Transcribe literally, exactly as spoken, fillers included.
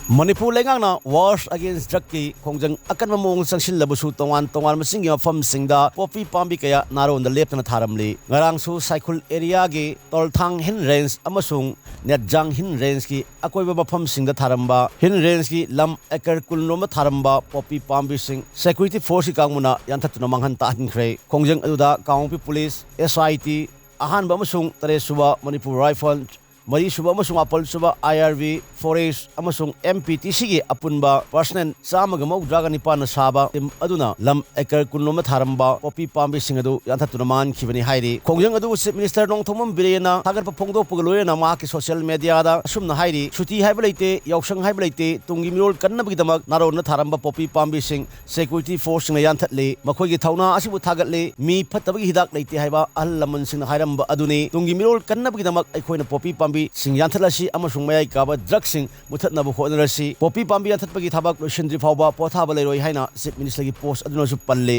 ꯃꯅꯤꯄꯨꯔ ꯂꯩꯉꯥꯛꯅ Wars Against Drugꯀꯤ ꯈꯣꯡꯖꯪ ꯑꯀꯟꯕ ꯃꯑꯣꯡꯗ ꯆꯪꯁꯤꯜꯂꯕꯁꯨ, ꯇꯣꯉꯥꯟ ꯇꯣꯉꯥꯟꯕꯁꯤꯡꯒꯤ ꯃꯐꯝꯁꯤꯡꯗ ꯄꯣꯄꯤ ꯄꯥꯝꯕꯤ ꯀꯌꯥ ꯅꯥꯔꯣꯟꯗ ꯂꯦꯞꯇꯅ ꯊꯥꯔꯝꯂꯤ꯫ ꯉꯔꯥꯡꯁꯨ ꯁꯥꯏꯈꯨꯜ ꯑꯦꯔꯤꯌꯥꯒꯤ ꯇꯣꯜꯊꯥꯡ ꯍꯤꯜ ꯔꯦꯟꯖ ꯑꯃꯁꯨꯡ ꯅꯦꯠꯖꯥꯡ ꯍꯤꯜ ꯔꯦꯟꯖꯀꯤ ꯑꯀꯣꯏꯕ ꯃꯐꯝꯁꯤꯡꯗ ꯊꯥꯔꯝꯕ, ꯍꯤꯜ ꯔꯦꯟꯖꯀꯤ ꯂꯝ ꯑꯦꯀꯔ ꯀꯨꯟ ꯔꯣꯝꯗ ꯊꯥꯔꯝꯕ ꯄꯣꯄꯤ ꯄꯥꯝꯕꯤꯁꯤꯡ ꯁꯦꯀ꯭ꯌꯨꯔꯤꯇꯤ ꯐꯣꯔꯁꯀꯤ ꯀꯥꯡꯕꯨꯅ ꯌꯥꯟꯊꯠꯇꯨꯅ ꯃꯥꯡꯍꯟ ꯇꯥꯛꯍꯟꯈ꯭ꯔꯦ꯫ ꯈꯣꯡꯖꯪ ꯑꯗꯨꯗ ꯀꯥꯡꯄꯣꯛꯄꯤ ꯄꯨꯂꯤꯁ, ꯑꯦꯁ ꯑꯥꯏ ꯇꯤ, ꯑꯍꯥꯟꯕ ꯑꯃꯁꯨꯡ ꯇꯔꯦꯠ ꯁꯨꯕ ꯃꯅꯤꯄꯨꯔ ꯔꯥꯏꯐꯜ, ꯃꯔꯤ ꯁꯨꯕ ꯑꯃꯁꯨꯡ ꯃꯥꯄꯜ ꯁꯨꯕ ꯑꯥꯏ ꯑꯥꯔ ꯕꯤ, ꯐꯣꯔꯦꯁ ꯑꯃꯁꯨꯡ ꯑꯦꯝ ꯄꯤ ꯇꯤ ꯁꯤꯒꯤ ꯑꯄꯨꯟꯕ ꯄꯔꯁꯅꯦꯜ ꯆꯥꯝꯃꯒ ꯃꯧꯗ꯭ꯔꯥꯒ ꯅꯤꯄꯥꯟꯅ ꯁꯥꯕ ꯇꯤꯝ ꯑꯗꯨꯅ ꯂꯝ ꯑꯦꯀꯔ ꯀꯨꯟ ꯂꯣꯝꯗ ꯊꯥꯔꯝꯕ ꯄꯣꯄꯤ ꯄꯥꯝꯕꯤꯁꯤꯡ ꯑꯗꯨ ꯌꯥꯟꯊꯠꯇꯨꯅ ꯃꯥꯡꯍꯟꯈꯤꯕꯅꯤ ꯍꯥꯏꯔꯤ꯫ ꯈꯣꯡꯖꯪ ꯑꯗꯨꯕꯨ ꯆꯤꯐ ꯃꯤꯅꯤꯁꯇꯔ ꯅꯣꯡꯊꯣꯝꯕꯝ ꯕꯤꯔꯦꯟꯅ ꯊꯥꯒꯠꯄ ꯐꯣꯡꯗꯣꯛꯄꯒ ꯂꯣꯏꯅꯅ ꯃꯍꯥꯛꯀꯤ ꯁꯣꯁꯤꯌꯦꯜ ꯃꯤꯗꯤꯌꯥꯗ ꯑꯁꯨꯝꯅ ꯍꯥꯏꯔꯤ, "ꯁꯨꯇꯤ ꯍꯥꯏꯕ ꯂꯩꯇꯦ, ꯌꯥꯎꯁꯪ ꯍꯥꯏꯕ ꯂꯩꯇꯦ, ꯇꯨꯡꯒꯤ ꯃꯤꯔꯣꯜ ꯀꯟꯅꯕꯒꯤꯗꯃꯛ ꯅꯥꯔꯣꯟꯗ ꯊꯥꯔꯝꯕ ꯄꯣꯄꯤ ꯄꯥꯝꯕꯤꯁꯤꯡ ꯁꯦꯀ꯭ꯌꯨꯔꯤꯇꯤ ꯐꯣꯔꯁꯁꯤꯡꯅ ꯌꯥꯟꯊꯠꯂꯤ꯫ ꯃꯈꯣꯏꯒꯤ ꯊꯧꯅꯥ ꯑꯁꯤꯕꯨ ꯊꯥꯒꯠꯂꯤ꯫ ꯃꯤ ꯐꯠꯇꯕꯒꯤ ꯍꯤꯗꯥꯛ ꯂꯩꯇꯦ ꯍꯥꯏꯕ ꯑꯍꯜ ꯂꯃꯟꯁꯤꯡꯅ ꯍꯥꯏꯔꯝꯕ ꯑꯗꯨꯅꯤ꯫ ꯇꯨꯡꯒꯤ ꯃꯤꯔꯣꯜ ꯀꯟꯅꯕꯒꯤꯗꯃꯛ ꯑꯩꯈꯣꯏꯅ ꯄꯣꯄꯤ ꯄꯥꯝꯕꯤꯁꯤꯡ ꯌꯥꯟꯊꯠꯂꯁꯤ ꯑꯃꯁꯨꯡ ꯃꯌꯥꯏ ꯀꯥꯕ ꯗ꯭ꯔꯒꯁꯤꯡ ꯃꯨꯊꯠꯅꯕ ꯍꯣꯠꯅꯔꯁꯤ꯫ ꯄꯣꯄꯤ ꯄꯥꯝꯕꯤ ꯌꯥꯟꯊꯠꯄꯒꯤ ꯊꯕꯛ ꯂꯣꯏꯁꯤꯟꯗ꯭ꯔꯤ ꯐꯥꯎꯕ ꯄꯣꯊꯥꯕ ꯂꯩꯔꯣꯏ" ꯍꯥꯏꯅ ꯆꯤꯐ ꯃꯤꯅꯤꯁꯇꯔꯒꯤ ꯄꯣꯁ ꯑꯗꯨꯅꯁꯨ ꯄꯜꯂꯤ꯫